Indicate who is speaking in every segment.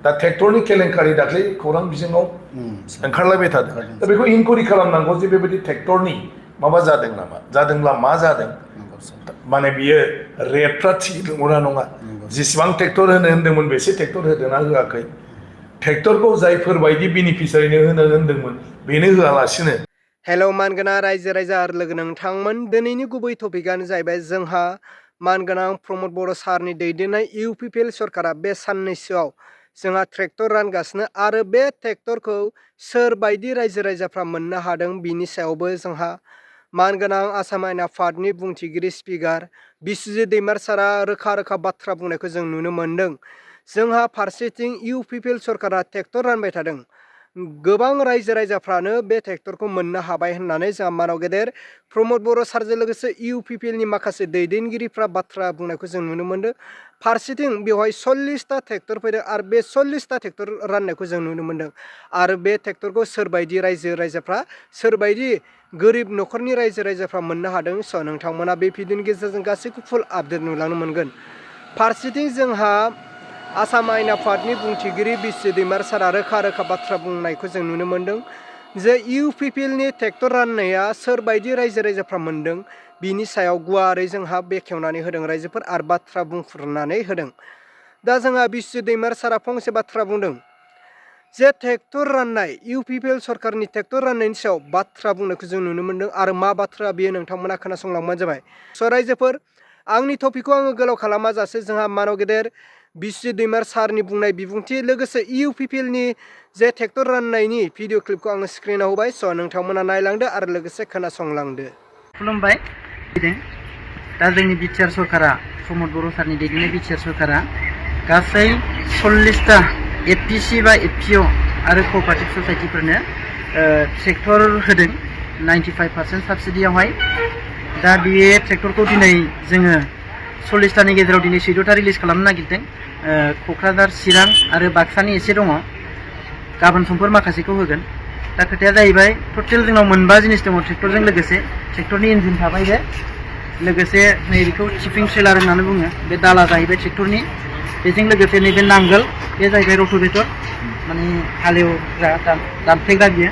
Speaker 1: दा ट्रेक्टरनि केलेंकारि दाख्लै खौरां बिजोङाव ओंखारलायबाय थादों दा बेखौ इनकुवारि खालामनांगौ जे बेबायदि ट्रेक्टरनि माबा जादों नामा जादोंब्ला मा जादों माने बियो रेटफ्रा थिग नंगौना नङा जेसेबां ट्रेक्टर होनदोंमोन बेसे ट्रेक्टर होदोंना होआखै ट्रेक्टरखौ जायफोरबायदि बेनिफिसियारिनो होनो होनदोंमोन बेनो होआलासिनो
Speaker 2: हेलौ मानगोनां रायजो राजा आरो लोगो नोंथांमोन दिनैनि गुबै टपिकआनो जाहैबाय जोंहा मानगोनां प्रमद बर' सारनि दैदेननाय UPPL सरकारा बे साननैसोआव जोंहा ट्रेक्टर रानगासिनो आरो बे ट्रेक्टरखौ सोरबायदि रायजो राजाफ्रा मोननो हादों बिनि सायावबो जोंहा मानगोनां आसाम आयेन आफादनि बुंथिगिरि स्पिकार बिस्वजित दैमारी सारा रोखा रोखा बाथ्रा बुंनायखौ जों नुनो मोन्दों। जोंहा फारसेथिं UPPL सरकारा ट्रेक्टर रानबाय थादों गोबां रायजो राजाफ्रानो बे ट्रेक्टरखौ मोननो हाबाय होननानै जोंहा मानाव गेदेर प्रमद बर' सारजों लोगोसे UPPL नि माखासे दैदेनगिरिफ्रा बाथ्रा बुंनायखौ जों नुनो मोन्दों। फारसेथिं बेवहाय 40टा ट्रेक्टर फैदों आरो बे 40टा ट्रेक्टर राननायखौ जों नुनो मोन्दों आरो बे ट्रेक्टरखौ सोरबायदि रायजो राजाफ्रा सोरबायदि गोरिब न'खरनि रायजो राजाफ्रा मोननो हादों स' नोंथांमोना बे भिडिअनि गेजेरजों गासैखौ फुल आपडेट नुलांनो मोनगोन। फारसेथिं जोंहा आसाम आयेन आफादनि बुंथिगिरि बिस्वजित दैमारी सारा रोखा रोखा बाथ्रा बुंनायखौ जों नुनो मोन्दों जे UPPL नि ट्रेक्टर राननाया सोरबायदि रायजो राजाफ्रा मोन्दों बिनि सायाव गुवारै जोंहा बेखेवनानै होदों रायजोफोर आरो बाथ्रा बुंफुरनानै होदों। दा जोंहा बिस्वजित दैमारी सारा फंसे बाथ्रा बुंदों जे ट्रेक्टर राननाय UPPL सरकारनि ट्रेक्टर राननायनि सायाव बाथ्रा बुंनायखौ जों नुनो मोन्दों आरो मा बाथ्रा बेयो नोंथांमोना खोनासंलांबानो जाबाय। स' रायजोफोर आंनि टपिकखौ आङो गोलाव खालामा जासे जोंहा मानाव गेदेर बिस्वजित दैमारी सारनि बुंनाय बिबुंथि लोगोसे UPPL नि जे ट्रेक्टर राननायनि भिडिअ क्लिपखौ आङो स्क्रिनाव होबाय स' नोंथांमोना नायलांदो आरो लोगोसे खोनासंलांदो।
Speaker 3: खुलुमबाय। दा जोंनि बिटिआर सरकारा प्रमद बर' सारनि दैदेननाय बिटिआर सरकारा गासै 40टा FPC बा FPO आरो कअपारेटिभ ससाइटिफोरनो ट्रेक्टर होदों 95% साबसिडियावहाय। दा बे ट्रेक्टरखौ दिनै जोङो 40टानि गेजेराव दिनै 14टा रिलिज खालामनो नागिरदों। क'क्राझार चिरां आरो बाक्सानि एसे दङ गाबोन समफोर माखासेखौ होगोन। दा खोथाया जाहैबाय टटेल जोंनाव मोनबा जिनिस दङ ट्रेक्टरजों लोगोसे ट्रेक्टरनि इन्जिन थाबाय बे लोगोसे नैबेखौ टिपिं ट्रेलार होननानै बुङो बे दाला जाहैबाय ट्रेक्टरनि बेजों लोगोसे नैबे नांगोल बे जाहैबाय रट'भेटर माने हालेवग्रा दानफ्लेग्रा बियो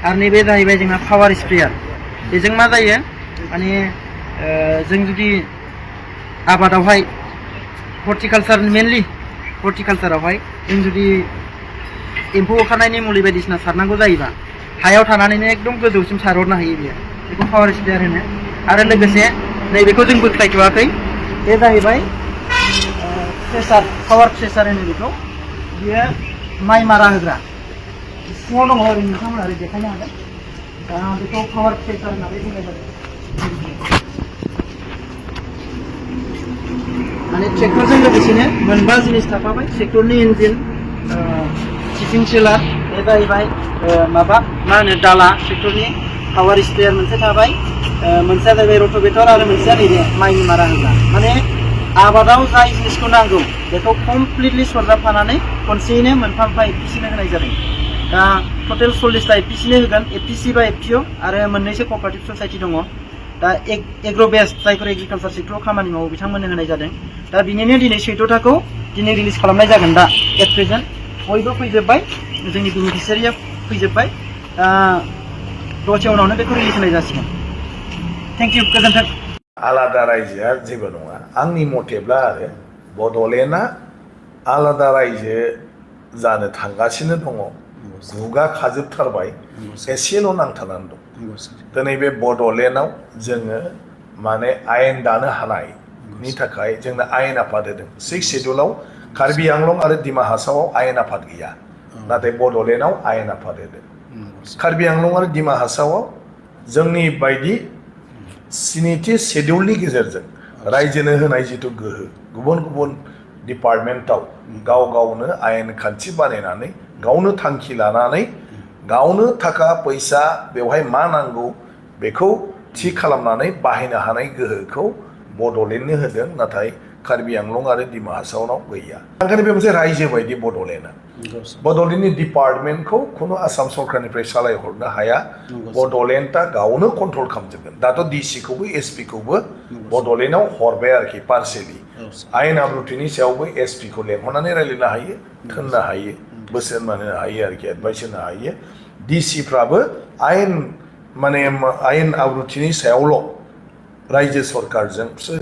Speaker 3: आरो नैबे जाहैबाय जोंहा पावार स्प्रेयार बेजों मा जायो माने जों जुदि आबादावहाय हर्टिकालचार मेनलि हर्टिकालचारावहाय जों जुदि एम्फौ ओंखारनायनि मुलि बायदिसिना सारनांगौ जायोबा हायाव थानानैनो एकदम गोजौसिम सारहरनो हायो बियो बेखौ पावार स्प्रेयार होनो। आरो लोगोसे नैबेखौ जों बोख्लायथ'वाखै बे जाहैबाय थ्रेसार पावार थ्रेसार होनो बेखौ बियो माइ मारा होग्रा सिङाव दङ ओरै नोंथांमोना ओरै देखायनो हागोन। दा बेखौ पावार थ्रेसार होननानै बुंनाय जायो। माने ट्रेक्टरजों लोगोसेनो मोनबा जिनिस थाफाबाय ट्रेक्टरनि इन्जिन टिपिं ट्रेलार बे जाहैबाय माबा मा होनो दाला ट्रेक्टरनि पावार स्प्रेयार मोनसे थाबाय मोनसेया जाहैबाय रट'भेटर आरो मोनसेया नैबे माइनि मारा होग्रा माने आबादाव जाय जिनिसखौ नांगौ बेखौ कमप्लिटलि सरजाबफानानै खनसेयैनो मोनफा मोनफा एफपिसिनो होनाय जादों। दा टटेल 40टा एफपिसिनो होगोन FPC बा FPO आरो मोननैसो कअपारेटिभ ससाइटि दङ। दा एग्र'बेस्ट जायफोर एग्रिकालचार सेक्टराव खामानि मावो बिथांमोननो होनाय जादों। दा बिनिनो दिनै 14टाखौ दिनै रिलिज खालामनाय जागोन। दा एट प्रेजेन्ट बयबो फैजोब्बाय जोंनि बेनिफिसियारिया फैजोब्बाय। दा दसे उनावनो बेखौ रिलिज होनाय जासिगोन। थेंक इउ गोजोन्थों।
Speaker 1: आलादा रायजोआ जेबो नङा आंनि मथेब्ला आरो बड'लेण्डआ आलादा रायजो जानो थांगासिनो दङ गुगा खाजोबथारबाय एसेल' नांथानानै दं। दिनै बे बड'लेण्डआव जोङो माने आयेन दानो हानायनि थाखाय जोंनो आयेन आफाद होदों 6 शेड्युलाव कार्बि आंलं आरो डिमा हासावआव आयेन आफाद गैया नाथाय बड'लेण्डआव आयेन आफाद होदों। कार्बि आंलं आरो डिमा हासावआव जोंनि बायदि 7थि शेड्युलनि गेजेरजों रायजोनो होनाय जिथु गोहो गुबुन गुबुन डिपार्टमेन्टआव गाव गावनो आयेन खान्थि बानायनानै गावनो थांखि लानानै गावनो थाखा फैसा बेवहाय मा नांगौ बेखौ थि खालामनानै बाहायनो हानाय गोहोखौ बड'लेण्डनो होदों नाथाय कार्बि आंलं आरो डिमा हासावनाव गैया ओंखायनो बे मोनसे रायजो बायदि बड'लेण्डआ बड'लेण्डनि डिपार्टमेन्टखौ खुनु आसाम सरकारनिफ्राय सालायहरनो हाया बड'लेण्डआ गावनो कन्ट्रल खालामजोबगोन दाथ' डिसिखौबो एसपिखौबो बड'लेण्डआव हरबाय आरोखि पार्सेलि आयेन आब्रुथिनि सायावबो एसपिखौ लेंहरनानै रायज्लायनो हायो थोननो हायो बोसोन होनो हायो आरोखि एडभाइस होनो हायो डिसिफ्राबो आयेन माने आयेन आब्रुथिनि सायावल' रायजो सरकारजोंसो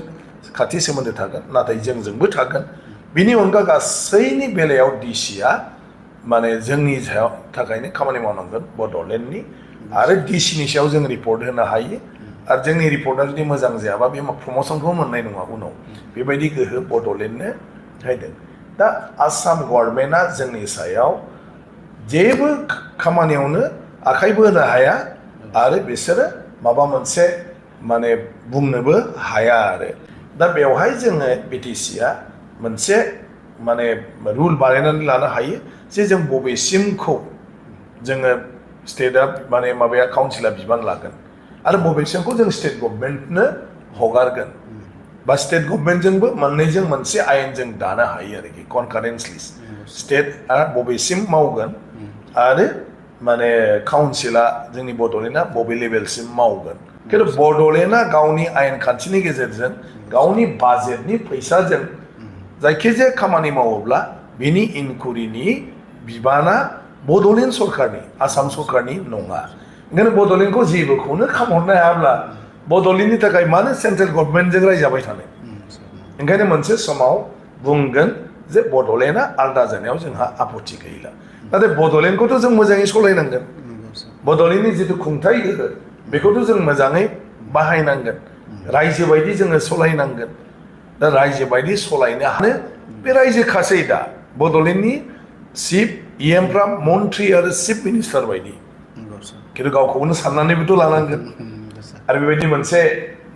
Speaker 1: खाथि सोमोन्दो थागोन नाथाय जोंजोंबो थागोन बिनि अनगा गासैनि बेलायाव डिसिआ माने जोंनि थाखायनो खामानि मावनांगोन बड'लेण्डनि आरो डिसिनि सायाव जों रिपर्ट होनो हायो आरो जोंनि रिपर्टआ जुदि मोजां जायाबा बे प्रम'सनखौ मोननाय नङा उनाव बेबायदि गोहो बड'लेण्डनो होदों दा आसाम गभर्नमेन्टआ जोंनि सायाव जेबो खामानियावनो आखाइबो होनो हाया आरो बिसोरो माबा मोनसे माने बुंनोबो हाया आरो दा बेवहाय जोङो बिटिसिआ मोनसे माने रुल बानायनानै लानो हायो जे जों बबेसिमखौ जोङो स्टेटआ माने माबाया काउन्सिला बिबान लागोन आरो बबेसिमखौ जों स्टेट गभर्नमेन्टनो हगारगोन बा स्टेट गभर्नमेन्टजोंबो मोननैजों मोनसे आयेन जों दानो हायो आरोखि कनकारेन्टलि स्टेटआ बबेसिम मावगोन आरो माने काउन्सिला जोंनि बड'लेण्डआ बबे लेभेलसिम मावगोन खिन्थु बड'लेण्डआ गावनि आयेन खान्थिनि गेजेरजों गावनि बाजेटनि फैसाजों जायखिजाया खामानि मावोब्ला बिनि इनकुरिनि बिबाना बड'लेण्ड सरकारनि आसाम सरकारनि नङा ओंखायनो बड'लेण्डखौ जेबोखौनो खामहरनो हायाब्ला बड'लेण्डनि थाखाय मानो सेन्ट्रेल गभर्नमेन्टजों रायजाबाय थानो ओंखायनो मोनसे समाव बुंगोन जे बड'लेण्डआ आलादा जानायाव जोंहा आपत्ति गैला नाथाय बड'लेण्डखौथ' जों मोजाङै सालायनांगोन बड'लेण्डनि जिथु खुंथाय गोहो बेखौथ' जों मोजाङै बाहायनांगोन रायजो बायदि जोङो सालायनांगोन दा रायजो बायदि सालायनो हानो बे रायजो खासै दा बड'लेण्डनि चिफ इएमफ्रा मन्त्रि आरो चिफ मिनिस्टार बायदि खिन्थु गावखौनो साननानैबोथ' लानांगोन आरो बेबायदि मोनसे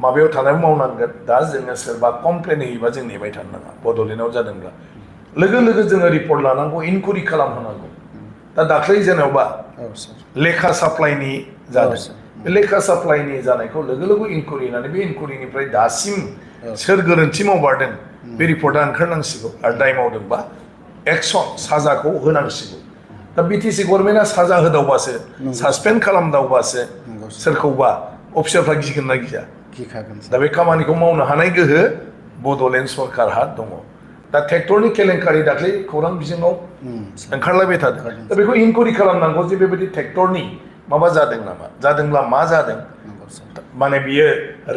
Speaker 1: माबायाव थानाय मावनांगोन दा जोङो सोरबा कमप्लेन होयोबा जों नेबाय थानो नाङा बड'लेण्डआव जादोंब्ला लोगो लोगो जोङो रिपर्ट लानांगौ इनकुरि खालामहोनांगौ दा दाख्लै जेनेबा लेखा साप्लाइनि जादों बे लेखा साप्लाइनि जानायखौ लोगो लोगो इनकुरि होनानै बे इनकुरिनिफ्राय दासिम सोर गोरोन्थि मावबारदों बे रिपर्टआ ओंखारनांसिगौ आरो दाय मावदोंबा एक्सन साजाखौ होनांसिगौ दा बिटिसि गभर्नमेन्टआ साजा होदावबासो सासपेन्ड खालामदावबासो सोरखौबा अफिसारफ्रा गिगोन ना गिया दा बे खामानिखौ मावनो हानाय गोहो बड'लेण्ड सरकारहा दङ दा ट्रेक्टरनि केलेंकारि दाख्लै खौरां बिजोङाव ओंखारलायबाय थादों दा बेखौ इनकुरि खालामनांगौ जे बेबायदि ट्रेक्टरनि माबा जादों नामा जादोंब्ला मा जादों माने बियो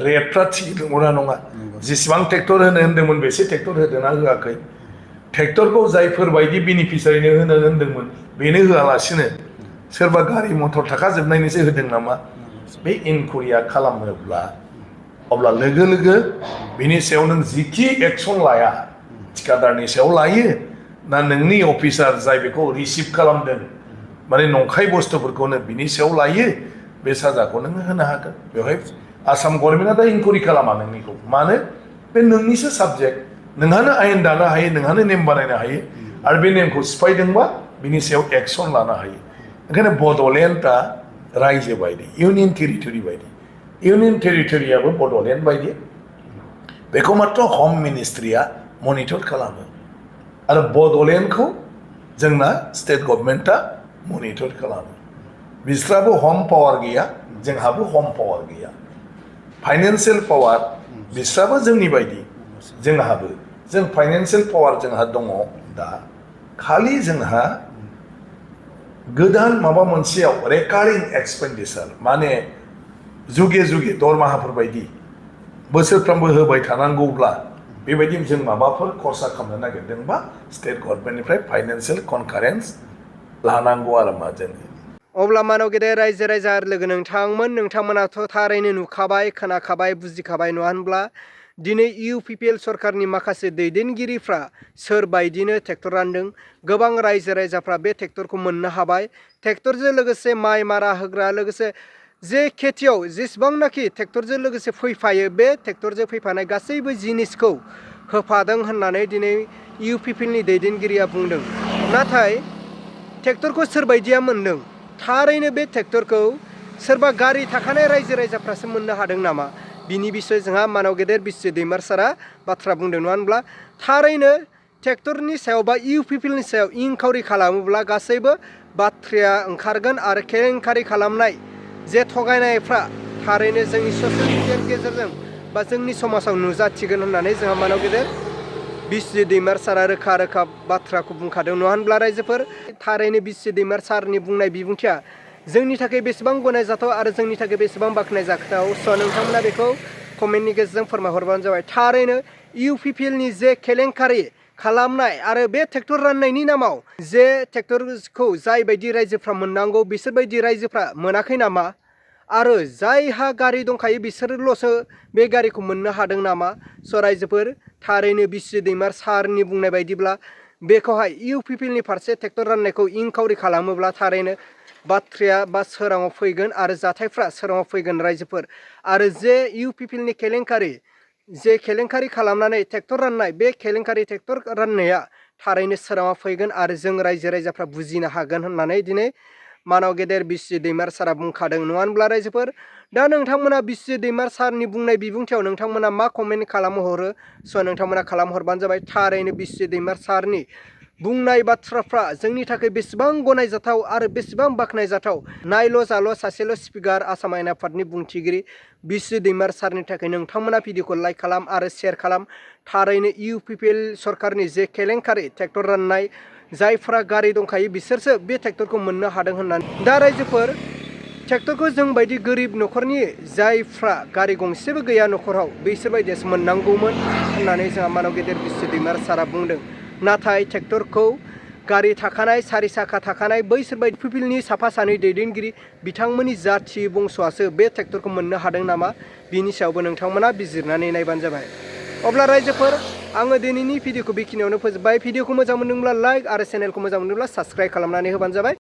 Speaker 1: रेटफ्रा थिग नंगौना नङा जेसेबां ट्रेक्टर होनदोंमोन बेसे ट्रेक्टर होदोंना होआखै ट्रेक्टरखौ जायफोरबायदि बेनिफिसियारिनो होनो होनदोंमोन बेनो होआलासिनो सोरबा गारि मटर थाखाजोबनायनिसो होदों नामा बे इनकुरिया खालामोब्ला अब्ला लोगो लोगो बिनि सायाव नों जिखि एक्सन लाया थिकादारनि सायाव लायो ना नोंनि अफिसार जाय बेखौ रिसिभ खालामदों माने नंखाय बुस्थुफोरखौनो बिनि सायाव लायो बे साजाखौ नों होनो हागोन बेवहाय आसाम गभर्नमेन्टआ दा इनकुरि खालामा नोंनिखौ मानो बे नोंनिसो साबजेक्ट नोंहानो आयेन दानो हायो नोंहानो नेम बानायनो हायो आरो बे नेमखौ सिफायदोंबा बिनि सायाव एक्सन लानो हायो ओंखायनो बड'लेण्डआ रायजो बायदि इउनियन टेरिटरि बायदि इउनियन टेरिटरियाबो बड'लेण्ड बायदि बेखौ मात्र हम मिनिस्ट्रिया मनिटर खालामो आरो बड'लेण्डखौ जोंना स्टेट गभर्नमेन्टआ मनिटर खालामो बिस्राबो हम पावार गैया जोंहाबो हम पावार गैया फाइनेन्सियेल पावार बिस्राबो जोंनि बायदि जोंहाबो जों फाइनेन्सियेल पावार जोंहा दङ दा खालि जोंहा गोदान माबा मोनसेयाव रेकारिं एक्सपेन्डिचार माने जुगे जुगे दरमाहाफोर बायदि बोसोरफ्रोमबो होबाय थानांगौब्ला बेबायदि जों माबाफोर खरसा खालामनो नागिरदोंबा स्टेट गभर्नमेन्टनिफ्राय फाइनेन्सियेल कनकारेन्स लानांगौ आरो मा जोङो
Speaker 2: अब्ला मानव गेदेर रायजो राजा आरो लोगो नोंथांमोनाथ' थारैनो नुखाबाय खोनाखाबाय बुजिखाबाय नङा होनब्ला दिनै UPPL सरकारनि माखासे दैदेनगिरिफ्रा सोरबायदिनो ट्रेक्टर रानदों गोबां रायजो राजाफ्रा बे ट्रेक्टरखौ मोननो हाबाय ट्रेक्टरजों लोगोसे माइ मारा होग्रा लोगोसे जे खेथियाव जेसेबांनाखि ट्रेक्टरजों लोगोसे फैफायो बे ट्रेक्टरजों फैफानाय गासैबो जिनिसखौ होफादों होननानै दिनै UPPLनि दैदेनगिरिया बुंदों नाथाय ट्रेक्टरखौ सोरबायदिया मोनदों थारैनो बे ट्रेक्टरखौ सोरबा गारि थाखानाय रायजो राजाफ्रासो मोननो हादों नामा बिनि बिसय जोंहा मानाव गेदेर बिस्वजित दैमारी सारा बाथ्रा बुंदों नङा होनब्ला थारैनो ट्रेक्टरनि सायाव बा UPPLनि सायाव इंकाउरि खालामोब्ला गासैबो बाथ्राया ओंखारगोन आरो केलेंकारि खालामनाय जे थगायनायफ्रा थारैनो जोंनि ससियेल मिडियानि गेजेरजों बा जोंनि समाजाव नुजाथिगोन होननानै जोंहा मानाव गेदेर बिस्वजित दैमारी सारा रोखा रोखा बाथ्राखौ बुंखादों नङा होनब्ला रायजोफोर थारैनो बिस्वजित दैमारी सारनि बुंनाय बिबुंथिया जोंनि थाखाय बेसेबां गनायजाथाव आरो जोंनि थाखाय बेसेबां बाख्नायजाथाव नोंथांमोना बेखौ कमेन्टनि गेजेरजों फोरमायहरबानो जाबाय थारैनो UPPLनि जे केलेंकारि खालामनाय आरो बे ट्रेक्टर राननायनि नामाव जे ट्रेक्टरखौ जाय बायदि रायजोफ्रा मोननांगौ बिसोरबायदि रायजोफ्रा मोनाखै नामा आरो जायहा गारि दंखायो बिसोरल'सो बे गारिखौ मोननो हादों नामा रायजोफोर थारैनो बिस्वजित दैमारी सारनि बुंनाय बायदिब्ला बेखौहाय UPPLनि फारसे ट्रेक्टर राननायखौ इंकाउरि खालामोब्ला थारैनो बाथ्राया बा सोराङाव फैगोन आरो जाथायफ्रा सोराङाव फैगोन रायजोफोर आरो जे UPPLनि केलेंकारि खालामनानै ट्रेक्टर राननाय बे केलेंकारि ट्रेक्टर राननाया थारैनो सोराङाव फैगोन आरो जों रायजो राजाफ्रा बुजिनो हागोन होननानै दिनै मानाव गेदेर बिस्वजित दैमारी सारा बुंखादों नङा होनब्ला रायजोफोर दा नोंथांमोना बिस्वजित दैमारी सारनि बुंनाय बिबुंथियाव नोंथांमोना मा कमेन्ट खालामहरो नोंथांमोना खालामहरबानो जाबाय थारैनो बिस्वजित दैमारी सारनि बुंनाय बाथ्राफ्रा जोंनि थाखाय बेसेबां गनायजाथाव आरो बेसेबां बाख्नायजाथाव नायल' जाल' सासेल' स्पिकार आसाम आयेन आफादनि बुंथिगिरि बिस्वजित दैमारी सारनि थाखाय नोंथांमोना भिडिअखौ लाइक खालाम आरो शेयार खालाम थारैनो UPPL सरकारनि जे केलेंकारि ट्रेक्टर राननाय जायफ्रा गारि दंखायो बिसोरसो बे ट्रेक्टरखौ मोननो हादों होननानै दा रायजोफोर ट्रेक्टरखौ जों बायदि गोरिब न'खरनि जायफ्रा गारि गंसेबो गैया न'खराव बिसोरबायदियासो मोननांगौमोन होननानै जोंहा मानाव गेदेर बिस्वजित दैमारी सारा बुंदों नाथाय ट्रेक्टरखौ गारि थाखानाय सारि साखा थाखानाय बैसोरबायदि UPPLनि साफा सानै दैदेनगिरि बिथांमोननि जाथि बंस'आसो बे ट्रेक्टरखौ मोननो हादों नामा बिनि सायावबो नोंथांमोना बिजिरनानै नायबानो जाबाय अब्ला रायजोफोर आङो दिनैनि भिडिअखौ बेखिनियावनो फोजोबबाय भिडिअखौ मोजां मोनदोंब्ला लाइक आरो चेनेलखौ मोजां मोनदोंब्ला साबस्क्राइब खालामनानै होबानो जाबाय